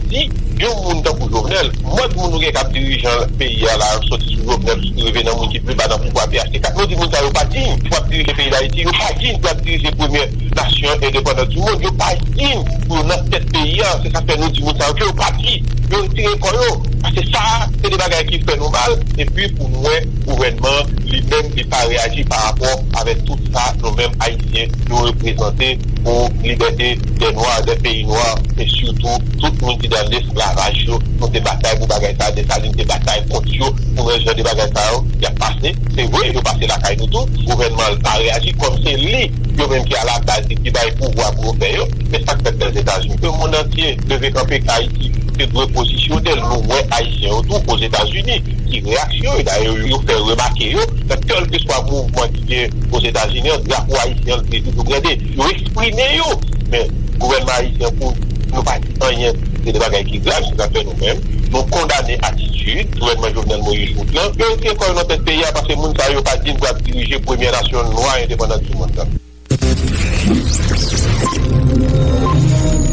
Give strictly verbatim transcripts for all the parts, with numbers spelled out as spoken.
Si yon moun tankou Jovenel, mòd moun nou gen k ap dirijan peyi a la, soti sou Jovenel rive nan moun ki pi ba nan pouvwa, P H T K, nou di moun sa yo pa diy pou ap dirije peyi Dayiti, yo pa diy pou ap dirije premyè nasyon endepandant di mond, yo pa diy pou yo nan tèt peyi a, se sa k fè nou di moun sa yo ke yo pati, yo retire kò yo, paske sa a, se de bagay ki fè nou mal, epi pou nou wè gouvènman li menm li pa reyaji pa rapò avèk tout sa nou menm Ayisyen nou reprezante pou libète dè nwa, dè peyi nwa, e sitou tout moun ki nan lesklavaj yo, nou te batay pou bagay sa, Desalin te batay kont yo, pou wè jan de bagay sa yo, y ap pase. Se vre, yo pase lakay nou tou, gouvènman an pa reyaji, kòm se li, yo menm ki a la baz, ki bay pouvwa pou yo fè yo. Men sa k fèt Lèzetazini, ke mond antye leve kanpe, Ayiti te dwe pozisyone l, nou wè Ayisyen yo tou Ozetazini, ki reyaksyon yo, dayè yo, yo fè remake yo, nan kèlkeswa mouvman ki gen Ozetazini an, drapo ayisyen an te toujou brande. Yo eksprime yo, men gouvènman ayisyen pou nou pa di anyen, se de bagay ki grav, se sa k fè nou menm, nou kondane atitid gouvènman Jovenel Moïse Jouthe lan, yo retire kò yo nan tèt peyi a, paske moun sa yo pa diy pou ap dirije premyè nasyon nwa endepandant di mond lan.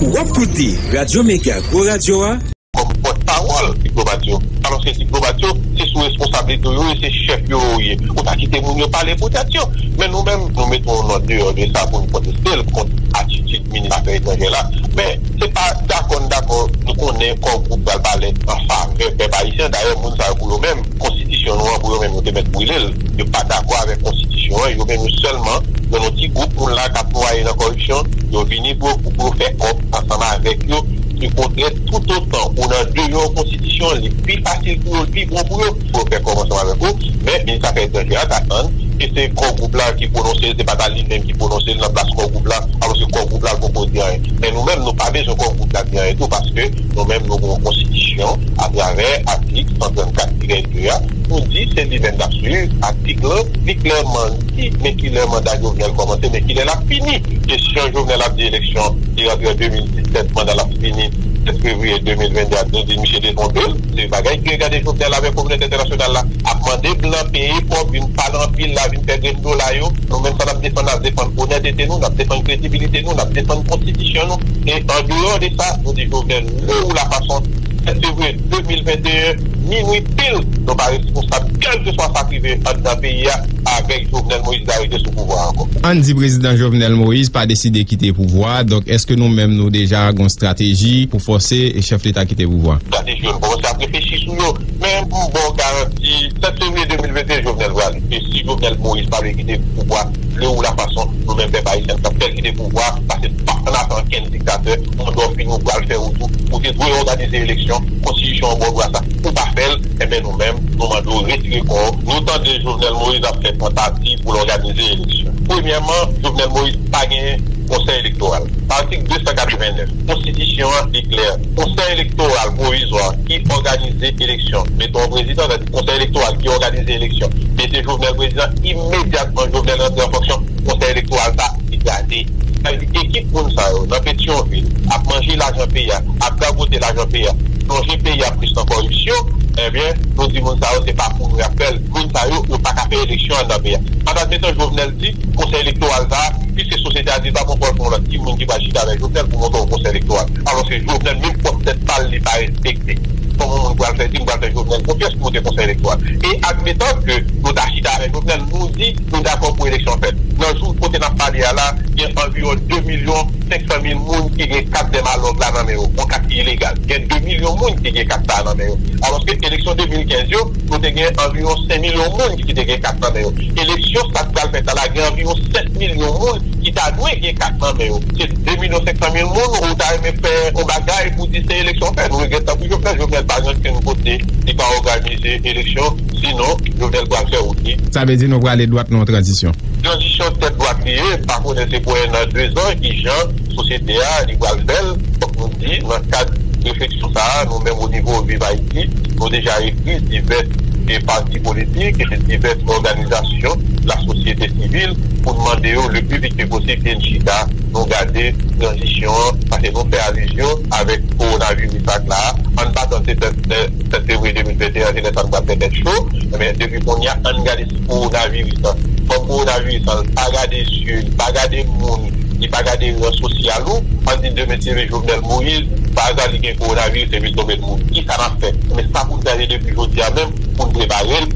W ap koute Radyo Mega Gwo Radyo a. Kòm pòtpawòl diplomat yo. Alòske diplomat yo, se sou responsablite yo, e se chèf yo yo ye. Ou ta kite moun yo pale pou tèt yo. Men nou menm, nou mete yon nòt deyò de sa pou nou pwoteste l kont atitid minis afè etranjè la. Men se pa dakò n dakò nou konnen kò gwoup pral pale an favè pèp ayisyen. Dayè, moun sa yo pou yo menm, konstitisyon nou an pou yo menm, yo te mèt brile l. Yo pa dakò avèk konstitisyon an. Yo menm yo sèlman, yo nan ti gwoup moun la k ap nwaye nan kòripsyon. Yo vini pou, pou, pou yo fè kòb ansanm avèk yo. Okontrè, toutotan ou nan deyò konstitisyon an, li pi fasil pou yo, li pi bon pou yo, pou yo fè kòb ansanm avèk ou. Men, minis afè etranjè a ka tann, e se kò gwoup la ki pwononse l, se pa ta li menm ki pwononse l nan plas kò gwoup la, alòske kò gwoup la poko di anyen. Men nou menm, nou pa bezwen kò gwoup la di anyen tou, paske nou menm, nou gen yon konstitisyon atravè atik san trannkat tirè de a, nou di se li menm n ap swiv, atik lan, li klèman di, men kilè manda Jovenel kòmanse, men kilè l ap fini. Kesyon Jovenel ap di eleksyon, li rantre an de mil disèt, manda l ap fini sèt fevriye de mil venn de a, nou di misye detwonpe l. Se bagay ki regade Jovenel avèk kominote entènasyonal la. Ap mande blan peye kòb, vin pale anpil la, vin fè grenn dola yo. Nou menm sa n ap defann, n ap defann onètete nou, n ap defann kredibilite nou, n ap defann konstitisyon nou. E andeyò de sa, nou di Jovenel, lè ou la fason, sèt fevriye de mil venteyen, minwi pil, nou pa responsab, kèlkeswa sa k rive anndan peyi a, avèk Jovenel Moïse la rete sou pouvwa a ankò. Ann di prezidan Jovenel Moïse pa deside kite pouvwa a, donk èske nou menm nou deja gon estrateji pou fòse chèf leta kite pouvwa a? Estrateji yo, nou kòmanse ap reflechi sou yo, men pou m ba w garanti, sèt fevriye de mil venteyen, Jovenel prale. E si Jovenel Moïse pa vle kite pouvwa, lè ou la fason, nou menm pèp ayisyen, n ap fè l kite pouvwa, paske n p ap ann afè ankenn diktatè, manda w fini, ou pral fè wout ou, ou te dwe òganize eleksyon, konstitisyon an ba w dwa sa, ou pa fè l, enben nou menm, nou mande w retire kò w. Nou tande Jovenel Moïse ap fè tantativ pou l òganize eleksyon. Premyèman, Jovenel Moïse pa gen konsèy elektoral. Atik de san katrevennnèf, konstitisyon an li klè. Konsèy elektoral pwovizwa ki òganize eleksyon. Mete yon prezidan, sa di konsèy elektoral ki òganize eleksyon. Mete Jovenel prezidan, imedyatman Jovenel rantre an fonksyon, konsèy elektoral sa li gate. Sa vle di ekip moun sa yo nan Petyonvil ap manje lajan peyi a, ap gagote lajan peyi a, plonje peyi a plis nan kòripsyon, ebyen, nou di moun sa yo se pa pou nou y ap fè l. Moun sa yo, yo pa ka fè eleksyon anndan peyi a. An admetan Jovenel di, konsèy elektoral sa a, piske sosyete a di l pa pran kòl pou yon lòt, ki moun ki pral chita avèk Jovenel pou monte yon konsèy elektoral? Alòske Jovenel menm pwòp tèt pa l, li pa respekte. Kòman moun pral fè di m pral fè Jovenel konfyans pou monte konsèy elektoral? E admetan ke nou ta chita avèk Jovenel, nou di nou dakò pou eleksyon fèt. Nan jou kote n ap pale a la, gen anviwon de milyon senk san mil moun ki gen kat dèmalòg la nan men yo, yon kat ki ilegal. Gen de milyon moun ki gen kat sa a nan men yo. Alòske eleksyon de mil kenz yo, nou te gen anviwon senk milyon moun ki te gen kat nan men yo. Eleksyon sa k pral fèt la, la gen anviwon sèt milyon moun ki ta dwe gen kat nan men yo. Se de milyon senk san mil moun, ou ta renmen fè yon bagay pou di se eleksyon fèt. Nou regrèt tankou Jovenel, Jovenel pa gen okenn kote li pa òganize eleksyon, sinon Jovenel pral fè wout li. Sa vle di nou prale dwat nan yon tranzisyon. Tranzisyon tèt dwat li ye, m pa konnen se pou en an, de zan, ki jan sosyete a, li pral fè l. Fòk nou di, nan kad refleksyon sa a, nou menm o nivo Viv Ayiti, nou deja ekri divès e pati politik, e divès òganizasyon lasosyete sivil pou n mande yo le pli vit ke posib vin chita, nou gade tranzisyon an, paske nou fè alizyon avèk kowonaviris ak la, ann pa tann se sèt, sèt fevriye de mil venteyen, se lè sa n pral fè tèt cho, men depi kounye a, ann gade si kowonaviris lan, kòm kowonaviris lan, l pa gade zye, l pa gade moun, Li pa gade ran sosyal ou, ann di demen se Jovenel Moïse, pa aza li gen kowonaviris epi l tonbe l mouri. Kisa n ap fè? Men sa pou n gade depi jodi a menm pou n prepare l.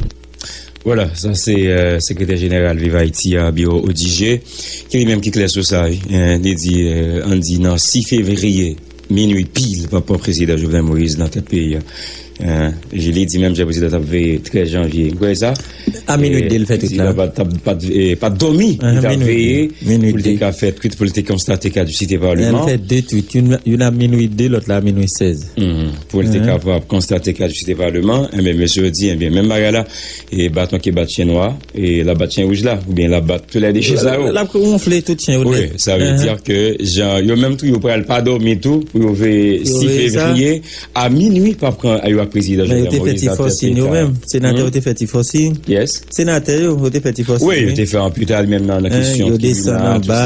Vwala, sa se euh, sekretè jeneral Viv Ayiti a, Biwo Odigé, ki li menm ki klè sou sa, wi. Euh, li di, euh, ann di nan sis fevriye, minui pil, papa prezidan Jovenel Moïse nan tèt peyi a. Euh, li di menm jan prezidan t ap veye trèz janvye. Ou kwè sa? A minui de l fè twit la. Prezidan pa t ap, pa t, eh, pa t dòmi. Li t ap veye pou l te ka fè twit, pou l te konstate kadisite Lè l palman. Fè de twit, youn, youn a minui de, lòt la a minui sèz. Mhm. Pou l te kapab konstate kadisite palman. Enben, mesye yo di, enben, menm bagay la, e baton ki bat chen nwa, e l ap bat chen wouj la, oubyen l ap bat tou lè de chen sa yo. L ap wonfle tout chen yo nèt. Wi, sa vle di ke jan, yo menm tou, yo pral pa dòmi tou, pou yo veye sis fevriye, a minui, p ap pran yo ak prezidan Jovenel Moïse nan tèt peyi a. Men yo te fè ti fòsin yo menm. Senatè yo te fè ti fòsin. Yes. Senatè yo, yo te fè ti fòsin. Wi, yo te fè anpil, menm nan, nan kesyon tribinal, tou sa. Yo desann anba,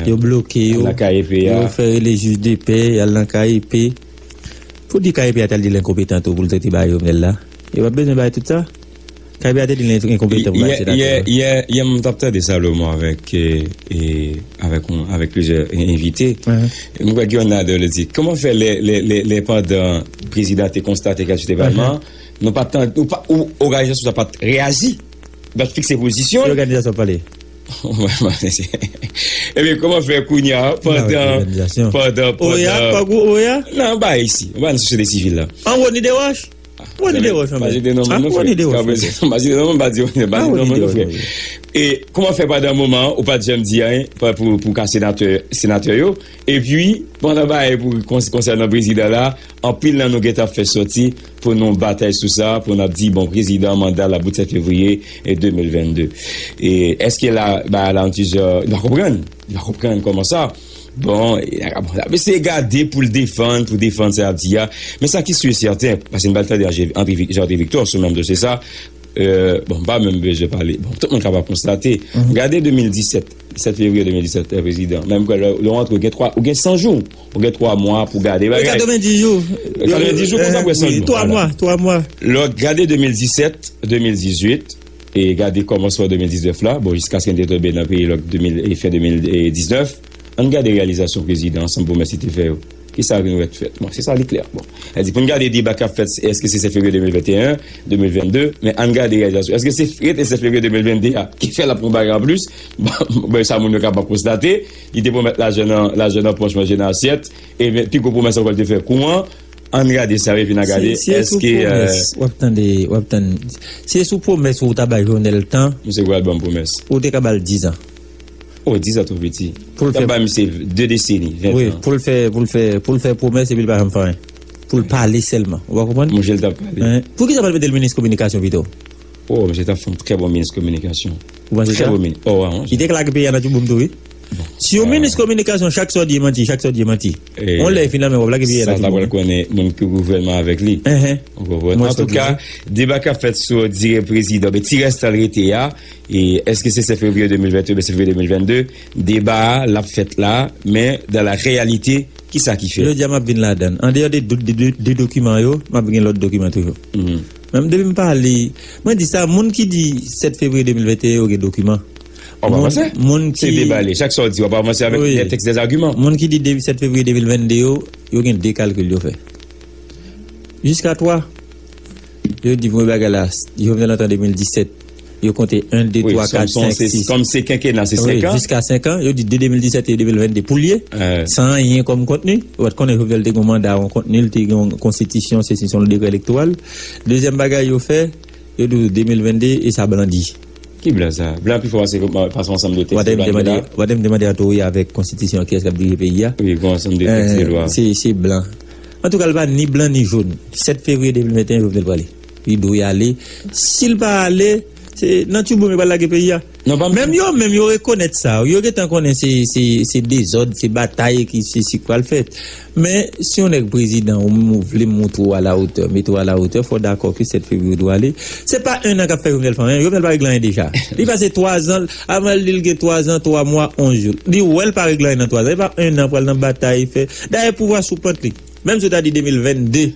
yo bloke yo, yo fè rele jij de pè, y al nan K E P. Pou di K E P a t al di l enkonpetan tou pou l te, te bay Jovenel la. Yo pa t bezwen bay tout sa. K E P a te di l enkonpetan pou bay senatè a. Yè, yè, yè, m t ap tande Salomon avèk, eh, eh, avèk, yon, avèk plizyè envite. M kwè Guillaume Nadeau li di, kòman fè lè, lè, lè, lè pandan prezidan te konstate kadisite palman, nou pa t tande, ou pa, ou, òganizasyon sa pa t reyaji? Bat fikse pozisyon. Ki òganizasyon w ap pale? Ebyen, kòman fè kounye a, pandan, pandan, pandan Oya, pa gwo Oya? Non, ba isi, ba nan sosyete sivil la. An Rony Desroches? Rony Desroches, anmè. Pa site non moun, non, frè. Rony Desroches. Pa site non moun, pa di, pa site non moun, non, frè. E kòman fè pandan moman an, ou pa t janm di anyen pou, pou ka senatè, senatè yo? Epi, pandan bagay pou konsènan prezidan la, anpil nan nou gentan ap fè sòti pou nou batay sou sa, pou n ap di, bon, prezidan manda l ap bout sèt fevriye de mil vennde. E èske la, bagay la, yon ti jan, nou pa konprann. Nou pa konprann kòman sa. Bon, e, bon, l ap eseye gade pou l defann, pou defann sa y ap di a. Men sa ki si e sèten, paske n pral tande André Vic-, Jean André Victor sou menm dosye sa, Euh, bon, m pa menm bezwen pale. Bon, tout moun kapab konstate. Gade de mil disèt, sèt fevriye de mil disèt, eh, prezidan. Menm ke lè, lè w antre, ou gen twa, ou gen san jou. Ou gen twa mwa pou gade bagay. Katrevenndis jou. Katrevenndis jou, konsa, prèske san jou. Twa mwa, twa mwa. Lè w gade de mil disèt, de mil dizuit, e gade kòmansman de mil diznèf la, bon, jiskaske n te tonbe nan peyi lòk de mil, e fen de mil diznèf, ann gade reyalizasyon prezidan ansanm pwomès li te fè yo. Kisa ki nou wè k fèt? Bon, se sa li klè. Bon, sa di pou n gade deba k ap fèt, èske se sèt fevriye de mil venteyen, de mil vennde, men ann gade reyalizasyon. Èske se rete sèt fevriye de mil vennde a ki fè l ap pran bagay anplis? Bon, sa moun yo kapab konstate, li te pwomèt lajan nan, lajan nan pòch, manje nan asyèt, e men, pi gwo pwomès ankò li te fè kou an. Ann gade sa, epi n a gade èske, euh, w ap tande, w ap tann. Si se sou pwomès ou ta bay Jovenel tan, misye pral ban m pwomès. Ou te ka ba l dizan. Oh, dizan twò piti. Pou l fè, ba misye de deseni, ven tan. Wi, pou l fè, pou l fè, pou l fè pwomès epi l pa janm fè anyen. Pou l pale sèlman. Ou pa konprann? Monchè, l t ap pale. Hein? Poukisa pa l mete l minis kominikasyon pito? Oh, misye t ap fè yon trè bon minis kominikasyon. Ou panse sa? Trè bon minis. Oh, wi. Li te ka lage peyi a nan tchouboum tou, wi. Si yon minis kominikasyon, chak sa w di e manti, chak sa w di e manti. Yon lè, finalman, w ap lage peyi a nan tchouboum. Sa ta pral konnen moun ki gouvènman avèk li. Ou konprann? Antouka, deba k ap fèt sou dire prezidan, men ti rès tan l rete a, e èske se sèt fevriye de mil venteyen oubyen sèt fevriye de mil vennde, deba a, l ap fèt la, men dans la réalité, kisa ki fèt? Jodi a, m ap vin ladan l. Andeyò de, de, de, de dokiman yo, m ap gen lòt dokiman toujou. Men depi m pale, mwen di sa, moun ki di sèt fevriye de mil venteyen yo gen dokiman. W ap avanse? Moun ki... Se deba li. Chak sa w di, w ap avanse avèk des textes, des arguments. Moun ki di de, sèt fevriye de mil vennde yo, yo gen de kalkil yo fè. Jiska twa. Yo di, bon, bagay la, Jovenel antre an de mil disèt. Yo konte en, de, twa, kat, senk, sis. Kòm se kenkena, se senk an. Jiska senk an. Yo di de de mil disèt e de mil vennde pou l ye. San anyen kòm kontni. Ou pa t konnen Jovenel te gen yon manda, yon kontni, li te gen yon konstitisyon, se si se yon dekrè elektoral. Dezyèm bagay yo fè, yo di w de mil vennde e sa blan di. Ki blan sa? Blan pi fò pase, pase yon ansanm de tèks de lwa ki la. Ou pa te m demande Antori avèk konstitisyon kiyès k ap dirije peyi a? Wi, gen yon ansanm de tèks de lwa. Se, se blan. Antouka, l pa ni blan ni jòn. Sèt fevriye de mil venteyen, Jovenel prale. Li dwe ale. Si l pa ale, se nan tchouboum yo pral lage peyi a. Menm yo, menm yo rekonèt sa. Yo gentan konnen se, se, se dezòd, se batay ki se, se k pral fèt. Men, si yon nèg prezidan, ou menm ou vle montre w à la hauteur, mete w à la hauteur, fò w dakò ke sèt fevriye w dwe ale. Se pa en an k ap fè Jovenel fè anyen. Jovenel pa regle anyen deja. Li pase twa zan, avan l di l gen twa zan, twa mwa, onz jou. Li wè l pa regle anyen nan twa zan. E pa en an pral nan batay, fè. Dayè, pouvwa sou pant li. Menm si w ta di de mil vennde,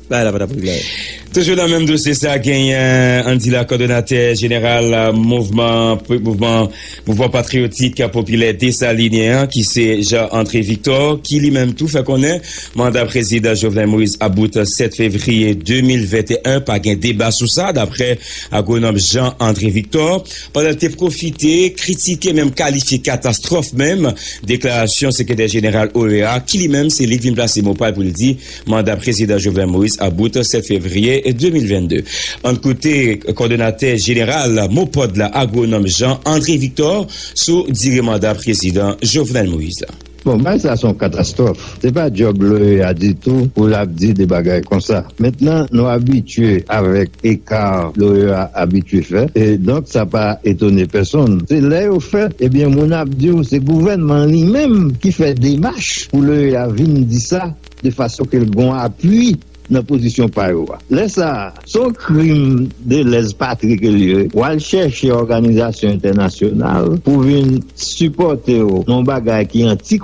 bagay la pa t ap regle anyen. Toujou nan menm dosye sa, genyen, ann di la, kòdonatè jeneral mouvman, mouvman, mouvman patriyotik popilè Desalinyen an, ki se Jean André Victor, ki li menm tou fè konnen manda prezidan Jovenel Moïse ap bout sèt fevriye de mil venteyen. Pa gen deba sou sa, daprè agwonòm Jean André Victor, pandan l te pwofite kritike, menm kalifye katastwòf menm, deklarasyon sekretè jeneral O E A, ki li menm se li k vin plase mo pa l pou l di manda prezidan Jovenel Moïse ap bout sèt fevriye de mil vennde. Ann koute kòdonatè jeneral MOPOD la, agwonòm Jean André Victor, sou dire manda prezidan Jovenel Moïse la. Bon, bagay sa se yon katastwòf. Se pa djòb l'O E A ditou pou l ap di de bagay konsa. Mentnan, nou abitye avèk eka l'O E A abitye fè. E donk, sa pa etone pèsonn. Se lè yo fè, ebyen, moun ap di w se gouvènman li menm ki fè demach pou l'O E A vin di sa, de fason ke l gon apui nan pozisyon pa yo a. Lè sa a, se yon krim de lèz patri ke l ye. W al chèche òganizasyon entènasyonal pou vin sipòte w nan yon bagay ki anti